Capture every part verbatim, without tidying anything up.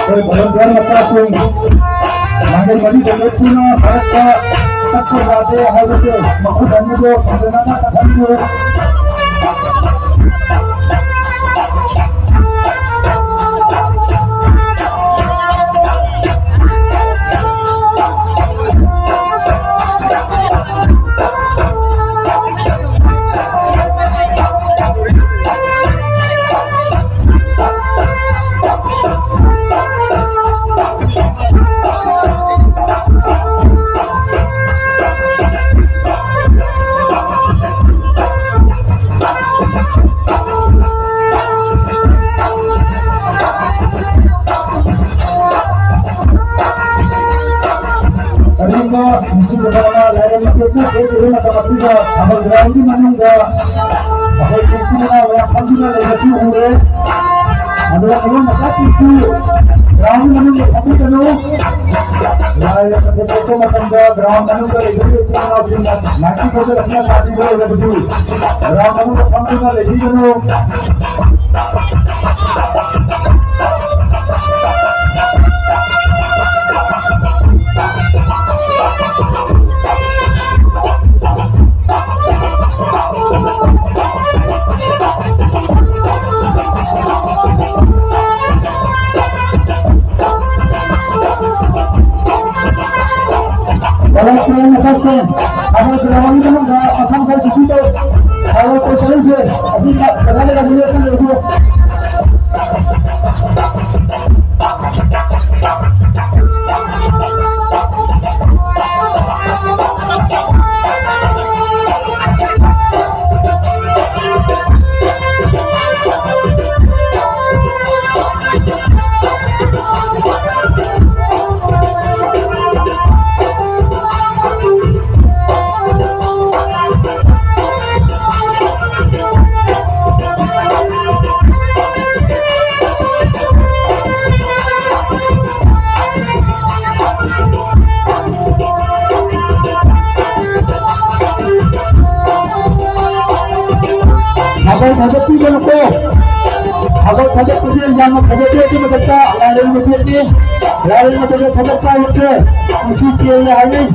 ꯑꯩꯈꯣꯏ ꯚꯣꯂꯨꯟꯇꯤꯌꯔ ꯃꯆꯥꯁꯤꯡ ꯃꯥꯏꯀꯩ ꯃꯔꯤꯗ ꯂꯦꯞꯇꯨꯅ ꯃꯔꯛꯇ ꯆꯠꯄ ꯌꯥꯗꯦ ꯍꯥꯏꯕꯁꯦ ꯃꯈꯨꯠ ꯑꯅꯤꯗꯣ ꯊꯝꯖꯅꯕ ꯀꯠꯊꯟꯕꯤꯌꯨ꯫ ꯀꯔꯤꯒꯨꯝꯕ ꯅꯤꯡꯁꯤꯡꯕ ꯑꯃ ꯂꯥꯏꯔꯦꯝꯕꯤ ꯇꯦꯛꯅ ꯇꯦꯛꯂꯤꯕ ꯃꯇꯝ ꯑꯁꯤꯗ ꯊꯥꯕꯜ ꯒ꯭ꯔꯥꯎꯟꯒꯤ ꯃꯅꯨꯡꯗ ꯑꯩꯈꯣꯏ ꯏꯆꯤꯟ ꯏꯅꯥꯎ ꯃꯌꯥꯝ ꯐꯝꯗꯨꯅ ꯂꯩꯕꯁꯤ ꯎꯔꯦ꯫ ꯑꯗꯣ ꯑꯉꯝꯕ ꯈꯛꯀꯤꯁꯨ ꯒ꯭ꯔꯥꯎꯟꯒꯤ ꯃꯅꯨꯡꯗ ꯐꯝꯕꯤꯒꯅꯨ꯫ ꯂꯥꯏ ꯌꯦꯛꯄ ꯃꯇꯝꯗ ꯒ꯭ꯔꯥꯎꯟ ꯃꯅꯨꯡꯗ ꯂꯩꯕ ꯏꯆꯤꯟ ꯏꯅꯥꯎꯁꯤꯡꯅ ꯃꯥꯏꯛꯀꯤ ꯈꯣꯟꯖꯦꯜ ꯑꯁꯤꯅ ꯇꯥꯕꯤꯕ ꯑꯣꯏꯔꯕꯗꯤ ꯒ꯭ꯔꯥꯎꯟ ꯃꯅꯨꯡꯗ ꯐꯝꯗꯨꯅ ꯂꯩꯕꯤꯒꯅꯨ꯫ ꯃꯔꯛꯇ ꯃꯁꯛꯁꯤꯡ ꯑꯃꯗꯤ ꯂꯧꯍꯧꯔꯤꯕ ꯃꯅꯨꯡꯗ ꯃꯁꯥ ꯃꯁꯥꯒꯤ ꯁꯤꯇꯤꯗ ꯐꯥꯏꯔꯣ ꯇꯧꯁꯜꯂꯤꯁꯦ ꯑꯁꯤ ꯐꯖꯅ ꯂꯩꯔꯝꯃꯤ ꯈꯜꯂꯦ꯫ ꯑꯩꯈꯣꯏ ꯊꯥꯒꯠꯄꯤꯒꯅꯨꯀꯣ꯫ ꯊꯕꯛ ꯊꯥꯒꯠꯄꯁꯦ ꯌꯥꯝꯅ ꯐꯖꯗꯦ꯫ ꯑꯗꯨꯒꯤ ꯃꯊꯛꯇ ꯂꯥꯏꯔꯦꯝꯕ ꯐꯦꯠꯅꯤ꯫ ꯂꯥꯏꯔꯦꯝꯕ ꯐꯦꯠꯅ ꯊꯥꯒꯠꯄ ꯍꯥꯏꯕꯁꯦ ꯃꯁꯤ ꯄꯦꯜꯂꯦ ꯍꯥꯏꯅꯩ꯫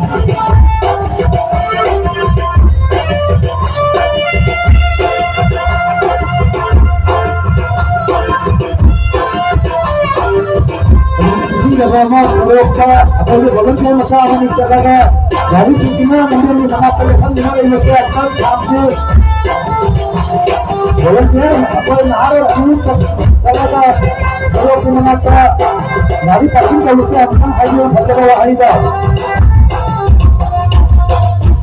ꯄꯤꯕꯤꯅꯕ ꯑꯃ ꯁꯣꯔꯣꯛꯇ ꯑꯩꯈꯣꯏꯒꯤ volunteer ꯃꯆꯥ ꯑꯃꯅꯤ ꯆꯠꯂꯒ ꯒꯥꯔꯤꯁꯤꯡꯁꯤꯅ ꯃꯤꯑꯣꯏ ꯃꯅꯥꯛꯇ ꯂꯦꯞꯍꯟꯗꯨꯅ ꯂꯩꯕꯁꯦ ꯑꯝꯇꯪ ꯊꯥꯝꯁꯤ꯫ Volunteer ꯑꯩꯈꯣꯏ ꯅꯍꯥꯔꯣꯜ ꯑꯅꯤ ꯆꯠꯂꯒ ꯁꯣꯔꯣꯛꯀꯤ ꯃꯅꯥꯛꯇ ꯒꯥꯔꯤ parking ꯇꯧꯕꯁꯦ ꯑꯝꯇꯪ ꯍꯥꯏꯕꯤꯌꯨ ꯐꯖꯕ ꯋꯥꯍꯩꯗ꯫